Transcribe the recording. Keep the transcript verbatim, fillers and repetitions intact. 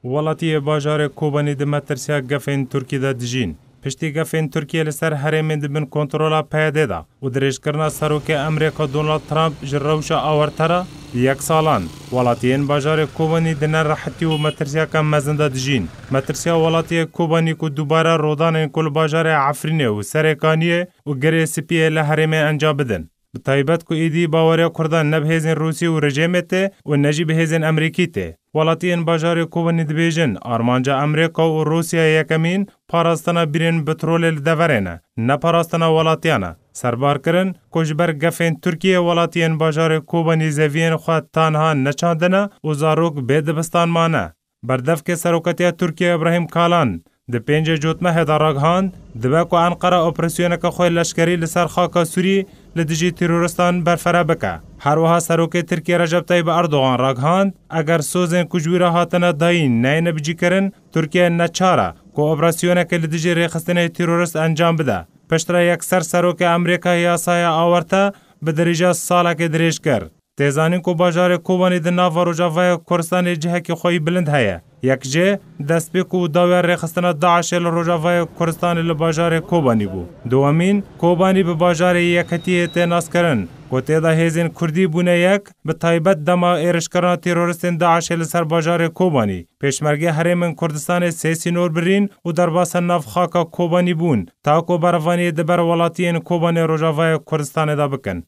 Welatiyê bajarê Kobanî di metirsiya gefên Tirkî de dijîn. Piştî gefên Tirkiyê li ser herêmên di bin kontrola P Y D'ê de û dirêjkirina Serokê Amerîka Donald Trump ji rewşa awarte re yek salan, welatiyên bajarê Kobanî di nerehitî û metirsiyeke mezin de dijîn. Metirsiya welatiyê Kobanî ku dubare rodanên ku li bajarê Efrînê û Serêkaniyê û Girê Spiyê li herêmê encam bidin. Bi taybet ku êdî baweriya Kurdan ne bi hêzên Rûsî û rejêmê tê û ne jî bi hêzên Amerîkî tê. Welatiyên bajarê Kobanî dibêjin, armanca Amerîka û Rûsya yekemîn parastina birên petrolê li deverê ne, ne parastina welatiyan e. Serbar kirin ku ji ber gefên Tirkiyê welatiyên bajarê Kobanî zeviyên xwe tanha neçandine û zarok bê dibistan mane. Berdevkê Serokatiya Tirkiyê Îbrahîm Kalan di pêncê Cotmehê de ragihand, dibe ku Enqere operasyoneke xwe leşkerî li ser xaka Sûrî li dijî terorîstan berfere bike. Her wiha Serokê Tirkiyê Recep Tayyip Erdogan ragihand, eger sozên ku ji wî re hatine dayîn neyêne bicîkirin, Tirkiye neçar e ku operasyoneke li dijî rêxistinê terorîst encam bide. Piştre yekser Serokê Amerîkayê yasaya awarte bi dirêja salekê dirêj kir. Tê zanîn ku bajarê Kobanî di nava Rojavayê Kurdistanê cihekî xwe yî bilind heye. Yek jê destpêk û dawiya rêxistina DAIŞê li Rojavayê Kurdistanê li bajarê Kobanî bû. Duwemîn, Kobanî bi bajarê yeketiyê tê naskirin, ku tê de hêzên Kurdî bûne yek, bi taybet dema êrişkirina terorîstên DAIŞê li ser bajarê Kobanî. Pêşmergê herêmên Kurdistanê sê sînor birîn û derbasa nav xaka Kobanî bûn, ta ku berevaniyê di ber welatiyên Kobanê Rojavayê Kurdistanê de bikin.